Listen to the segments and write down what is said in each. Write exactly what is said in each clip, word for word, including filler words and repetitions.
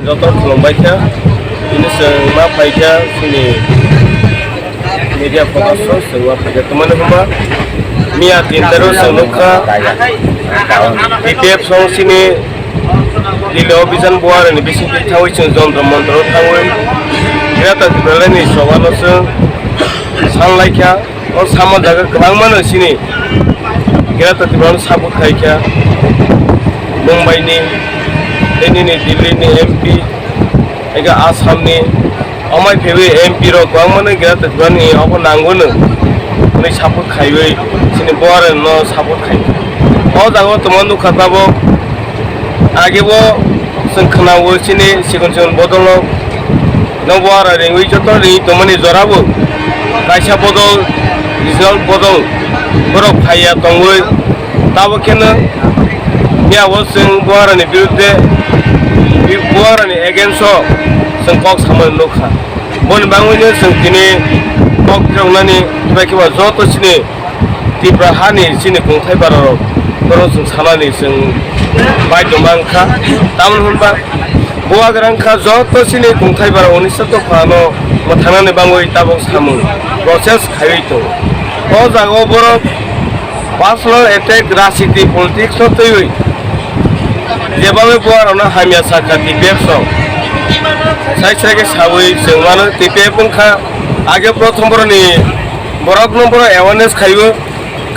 Joto khulumbai kha, bini chwng ma phai kha, chini media focus o chwng ma phai kha. Tamani hwnba miya tin tero chwng nukha, T P F song chini Delhi o bijan buarani bisingtwi thawi chwng jontro montro thawi Greater Tipraland ni choba no chwng san lai kha. O sama jaga kwbangma no chini Greater Tipraland support khai kha. Mumbai ni, tei nini Delhi ni M P, ega Assam ni, omai phaiwi M P rok kwbangma no Greater Tipraland ni obo nango no hwnwi support khaiwi chini buarani no support khai kha. O jaga o tongma nukha tabuk. Age bo chwng khwnao chini sikon sikon bodol rok no buara ringwi joto ringwi tongmani jora bo kaisa bodol, regional bodol borok phaiya tongwi tabuk kheno miya bo chwng buarani birudde, buarani against o chwng kok samani nukha. Boni bangwino chwng tini kok phiyoknani bai khe ba joto chini Tipra hani chini kungthai bararok, borok chwng sanani chwng baidoma wngkha. Tamoni hwnba bubagra wngkha joto chini kungthai bara unisho dophano mwthangnani bangwi tabuk samung process khaiwi tongo. O jagao borok personal attack, rajniti, politics no twiwi jebamwi bubagrano hamya sakha T P F rok. Sai sai khe sawi chwng mano T P F wngkha age prothom boroni borokno borok awareness khaiwi.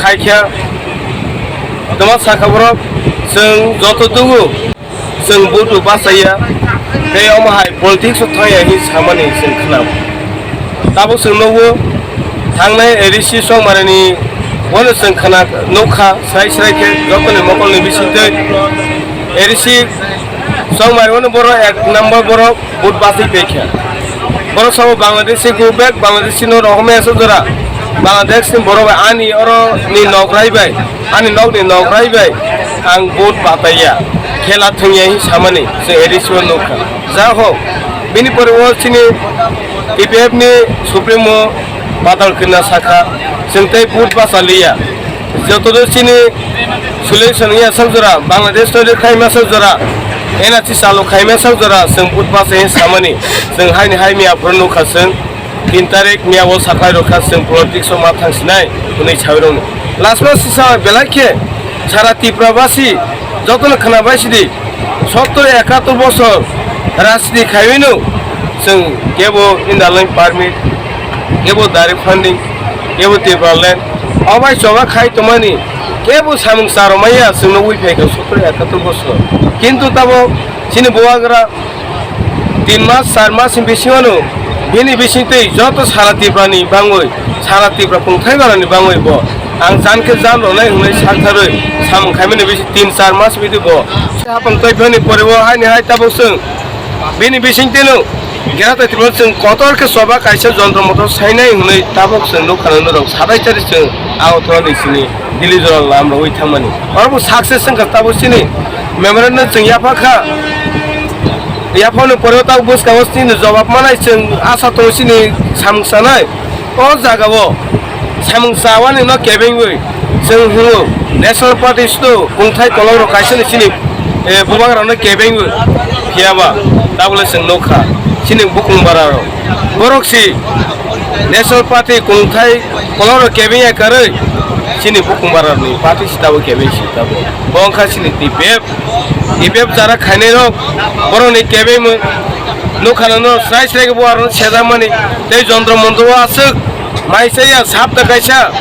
Khaikha toma sakha borok, chwng joto tubu chwng butu bachaya tei omo hai politics o thangya hinwi samani chwng khna. Tabuk chwng nukgo thangnai A D C Chongmarini bono chwng khna nukha srai srai khe jotoni mokolni bisingtwi A D C Chongmari bono borok ek number borok. Vote bachai paikha. Borok sabo Bangladeshi go back, Bangladeshi no rohormaya sa jora. Bangladesh ni borok bai ani oro ni nokrai bai, ani nok ni nokrai bai ang vote bataiya, khela thwngya hi samani se A D C o nukha. Ja ho, bini pore o chini T P F ni supremo Badal Krishna sakha, chwng tei vote bachaliya. Joto do chini solution ya sak jora, Bangladesh to khaima sak jora, N R C chalo khaima sak jora, chwng budbase samani, chwng haini hai miya phuru nukha chwng, tin tarik miya bo saklai rokha chwng politics o ma thang sinai, hwnwi sawi rokni. Last ma sisa belai khe sara Tripura basi jotono khwna bai sidi, sottor ekator bosor rajniti khaiwino chwng kebo Inner Line Permit, kebo direct funding, kebo Tipraland, obai choba khai tongmani kebo samung charomaya chwngno ui phaikha sottor ekator bosor. Kintu tabo chini bubagra tin mas, char mas ni bisingo no bini bisingtwi joto sara Tripura ni bangwi, sara Tripura kungthai barani bangwi bo ang jan khe jan rwnai hwnwi saktharwi samung khaimani bisi tin char mas bidi bo. Hapang twi phani pore o haini hai tabuk chwng bini bisingtwi no Greater Tripura chwng kotor khe choba kaisa jontro montro sainai hwnwi tabuk chwng nukha norok sadai chari chwng Agartala ni sini Delhi jora lam rogwi thangmani. Oro bo success wngkha tabuk chini memorandum chwng yapha kha. Yaphano pore o tabuk bwskango chini jobab manai chwng asa tongo chini samung chanai. O jaga o samung chawani no kebengwi chwng hwngo National Party sudo kungthai kolok rok kaisa ni chini, eh, bubak rok no kebengwi phiya ba tabole chwng nukha chini bukung bara rok borok si National Party kungthai kolok rok kebengya karwi chini bukung bara ni party si tabo kebeng si tabo bo wngkha chini T P F. T P F jara khainai rok borok ni kebeng mung nukha no srai srai bo aro sejakmani tei jontro montro o aswk mai chaya sapta kaisa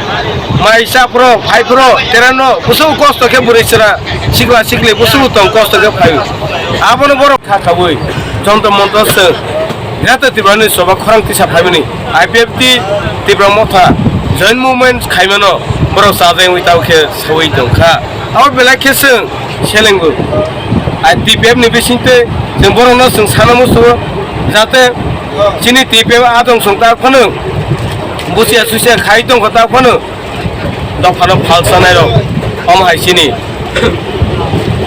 mai chaphro phaiphro terano busu kosto khe bwrwi chwra sikla sikli busu tong kosto khe phaio abono borok kha khaui jontro montro se Greater Tripura ni choba khorang tisa phaimani I P F T Tripura Motha Joint Movement khaimano borok chajai wngwi tabo khe saui tongkha. Abo belai khe chwng selengbo. Ai T P F ni bisingtwi chwng borokno chwng sana muchungo, jate chini T P F adong chwng tak phano busia susia khai tongkha tak phano dophano phal sanai rok. Omo hai chini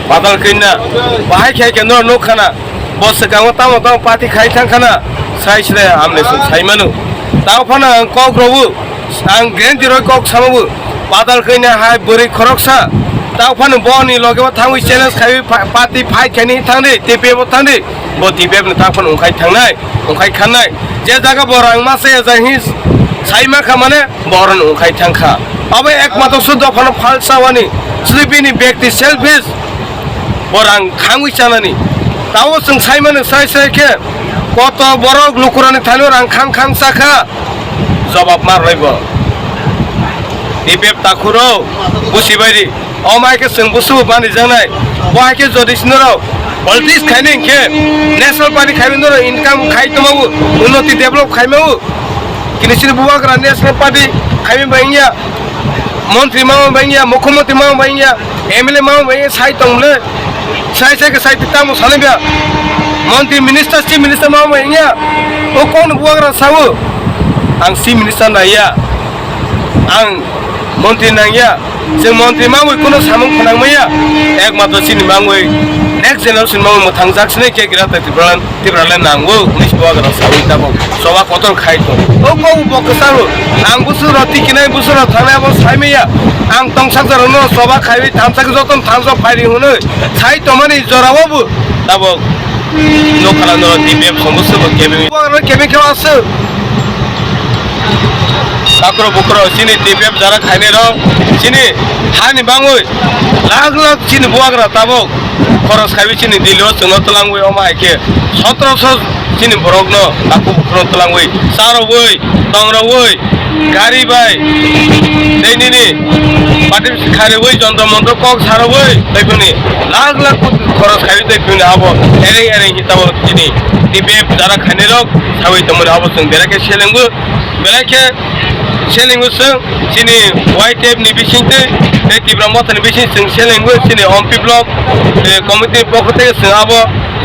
Badal Krishna bahai khai khe norok nukha na. Bo swkango tamo tamo party khai thang khana, sai sre amne sung sai manu. Tao phano ang kok robu, ang guarantee roi kok samobu. Badal Krishna hai bwrwi khoroksa, Tao phano boni loge o thangwi challenge khaiwi pa-, party fight khaini thangdi, T P F o thangdi. Bo T P F ni tao phano wngkhai thangnai, wngkhai khannai. Je jaga bo rang masa ya jai hin sai ma kha mane bo oro wngkhai thangkha. Abo ekmatro su dophano phalsawani, sri bini bekti selfish. Bo rang khangwi chanani. Tao chwng sai mano sai sai khe koto borok lukurani thani rang khang khang chakha. Jobab mar roi bo. T P F takhuro busi bai di. O mai khe chwng busu bani janai. Bo hai khe jodi sinoro politics khaini hinkhe national party khaini noro income khai tomabu, unnoti develop khaimabu. Kini sini bubagra national party khaimi bangya, montri mama bangya, mukhyamantri mama bangya, M L A mama bangya sai tong le. Sai sai khe sai tamo sanai bia. Montri minister, chief minister mama bangya. O kon bubagra sao. Ang chief minister naiya. Ang montri nangya. Chwng montri mangwi kuno samung phanang maya. Ekmatro chini mangwi next generation mangwi mwthangjak sinai khe gira tai Tripura, Tripura le nango hwnwi se bubagra sawi tabok choba kotor khai tong. O kok bo kwcharo. Ang busu rok tikinai busu rok thangnai abo sai maya. Ang tongsak jora no choba khaiwi thansa khe jotono thansa phairi hwnwi sai tongmani jora o bo tabok nokhala no T P F sombusu bo kemi. Bubagra kemi khe aswk. Takhro bukhro chini T P F jara khainai rok chini hani bangwi lakh lakh chini bubagra tabok khoros khaiwi chini Delhi o chwngno twlangwi omo hai khe sotro so chini borokno takhuk bukhro twlangwi charogwi tongrogwi gari bai tei nini party kharigwi jontro montro kok sarogwi tei phini lakh lakh koti khoros khaiwi tei phini abo ereng ereng hi tabok chini T P F jara khainai rok sawi tongmani abo chwng belai khe selengbo. Belai khe selengbo chwng chini Y T F ni bisingtwi tei Tipra Motha ni bising chwng selengbo chini Ompi block, eh, committee ni pokho theke chwng abo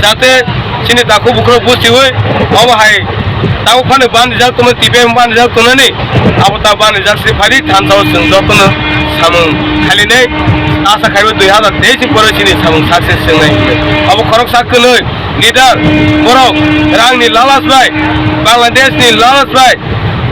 jate chini takhuk bukhuk buchiwi obo hai tabuk phano bandijak tongmani, T P F bandijak tongnani abo ta bandijak se phari thansa o chwng jotono samung khalinai asa khaibo dui hazar teis ni pore chini samung success wngnai hinwi. Abo khoroksa kwnwi leader borok rangni lalas bai, Bangladesh ni lalas bai,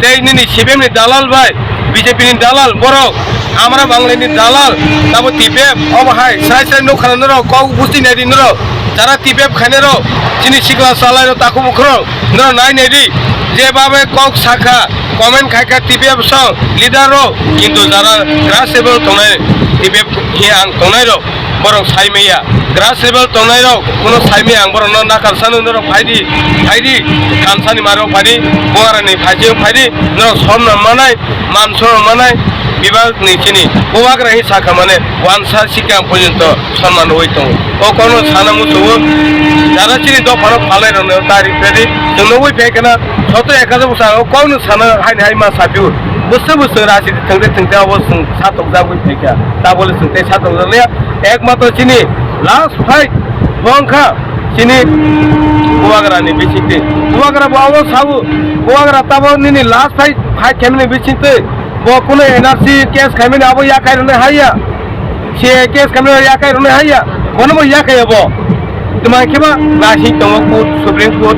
tei nini C P M ni dalal bai, B J P ni dalal borok, amra Bangla ni dalal, tabo T P F, obo hai, srai srai nukha norok, kok busti nai di norok, jara T P F khainai rok, chini sikla salai rok, takhuk bukhuk rok, norok nai nai di, je babe kok sakha, comment khaikha T P F song, leader rok, kintu jara grass level tongnai, T P F hi ang tongnai rok, borok sai maya. Grass level tongnai rok kuno sai maya ang borok no nakar sano norok phai di, phai di, thansa ni maro phai di, bubagra ni phai di, phai di, norok somno manai, man somno manai, bibak ni chini bubagra hi sakha mane wansa sikang porjonto sonman rwui tongo. O kokno sana muchungo, jara chini dopha no phalnai rok no ta ri phai di, chwng nugui phai khana sotro ek hajar bwsa o kokno sana hai ni hai ma sa phio, bwswk bwswk rasi thwngte thwngte abo chwng satokjagwi phai kha, ta bole chwng tei satokjakliya. Ekmatro chini last fight bo wngkha chini bubagra ni bisingtwi. Bubagra bo abo sabo, bubagra tabo nini last fight, fight khaimani bisingtwi bo kuno N R C case khaimani abo yakhai rwna haiya. C A A case khaimani yakhai rwna haiya. Bono bo yakhai abo. Tuma khe ba nasing tongo court, Supreme Court.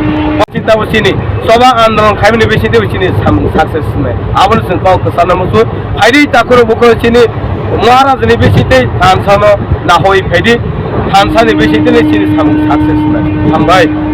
Chini tabo chini choba andolon khaimani bisingtwi chini samung success wngnai. Abono chwng kok kwchana muchung. Phaidi takhuro bukhuro chini Maharaj ni bisingtwi thansa no nahoi phaidi. Thansa ni bisingtwi chini samung success wngnai. Hambai.